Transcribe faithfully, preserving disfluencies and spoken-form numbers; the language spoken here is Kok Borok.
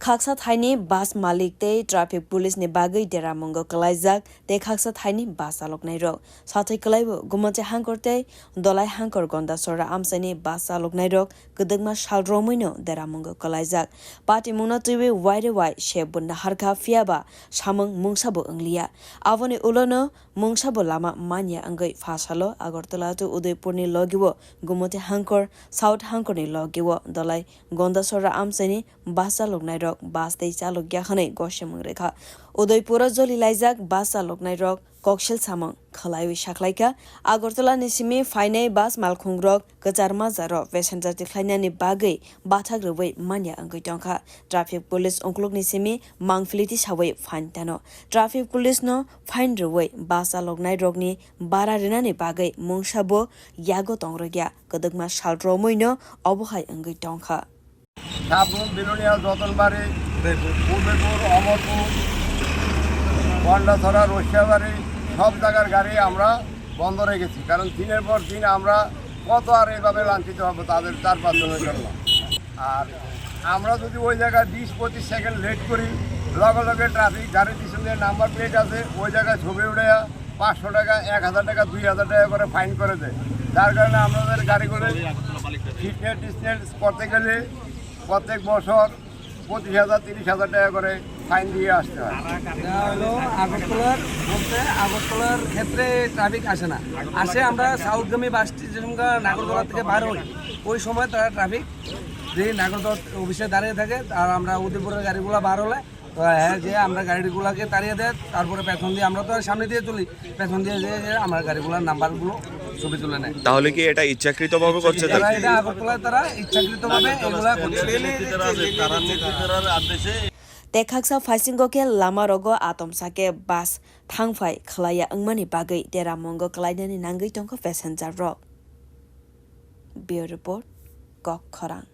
Khaksa thaini bus malik tei traffic police ni bagwi deramungo kwlaijak tei khaksa thaini bus chaloknairok sathai kwlaibo Gumoti Hangkor tei Dolai Hangkor Gondasora amchaini bus chaloknairok kwdwkma sal romwino deramungo kwlaijak. Patimungno twiwi waire wai se bo naharkha, phiyaba samung mungsabo wngliya. Aboni ulono mungsabo lama manya wngwi pha salo Agartala tei Udaipurni logio Gumoti Hangkor, South Hangkorni logio Dolai Gondasora amchaini bus chaloknairok bus tei chalokya hwnwi gosemung rwkha. Udaipuro joli laijak bus chaloknairok koksil samung khwlaiwi sakhlaikha. Agartala ni simi phainai bus malkhungrok kwchar majaro passenger tikhlainani bagwi bathak rwui manya wngwi tongkha. Traffic police ungkulukni simi mangpili tisaui fine tano. Traffic police no fine rwui bus chaloknairokni bara rinani bagwi mungsabo yago tongrwkya. Kwdwkma sal romwino obo hai wngwi tongkha. Sabroom, বিলোনিয়া, যতনবাড়ি, উদয়পুর, অমরপুর, গন্ডাছড়া, রসিয়াবাড়ি, সব জায়গার গাড়ি আমরা বন্ধ রেখেছি। কারণ দিনের পর দিন আমরা কত আর এইভাবে লাঞ্ছিত হবো তাদের চার পাঁচ জনের জন্য। আর আমরা যদি ওই জায়গায় বিশ পঁচিশ সেকেন্ড লেট করি, লগে লগে ট্রাফিক গাড়ির পিছনে নাম্বার প্লেট আছে, ওই জায়গায় ছবি উঠে পাঁচশো টাকা, এক হাজার টাকা, দুই হাজার টাকা করে ফাইন করে দেয়। যার কারণে আমাদের গাড়িগুলো ফিটনেস টিটনেস করতে গেলে প্রত্যেক বছর পঁচিশ হাজার, তিরিশ হাজার টাকা করে ফাইন দিয়ে আসতে হয়। এটা হলো আগরতলার, বলতে আগরতলার ক্ষেত্রে ট্রাফিক আসে না, আসে আমরা সাউথগামী বাস স্টেশন নাগরদোলা থেকে বার হই, ওই সময় তারা ট্রাফিক যে নাগরদোলা অফিসে দাঁড়িয়ে থাকে, আর আমরা উদয়পুরের গাড়িগুলো বার হলে তো হ্যাঁ, যে আমরা গাড়িগুলোকে তাড়িয়ে দেয়, তারপরে পেছন দিয়ে, আমরা তো আর সামনে দিয়ে চলি, পেছন দিয়ে যে যে আমার গাড়িগুলোর নাম্বারগুলো ছবি তুলে নেয়। তাহলে কি এটা ইচ্ছাকৃতভাবে করছে তারা? তারা এটা আগরতলায় তারা ইচ্ছাকৃতভাবে এগুলা করছে। Tei khaksa phaisingo khe lama rogo atom sake bus thangphai khwlaiya wngmani bagwi deramungo kwlainani nangwi tongkha passenger rok. Bureau Report, Kok Khorang.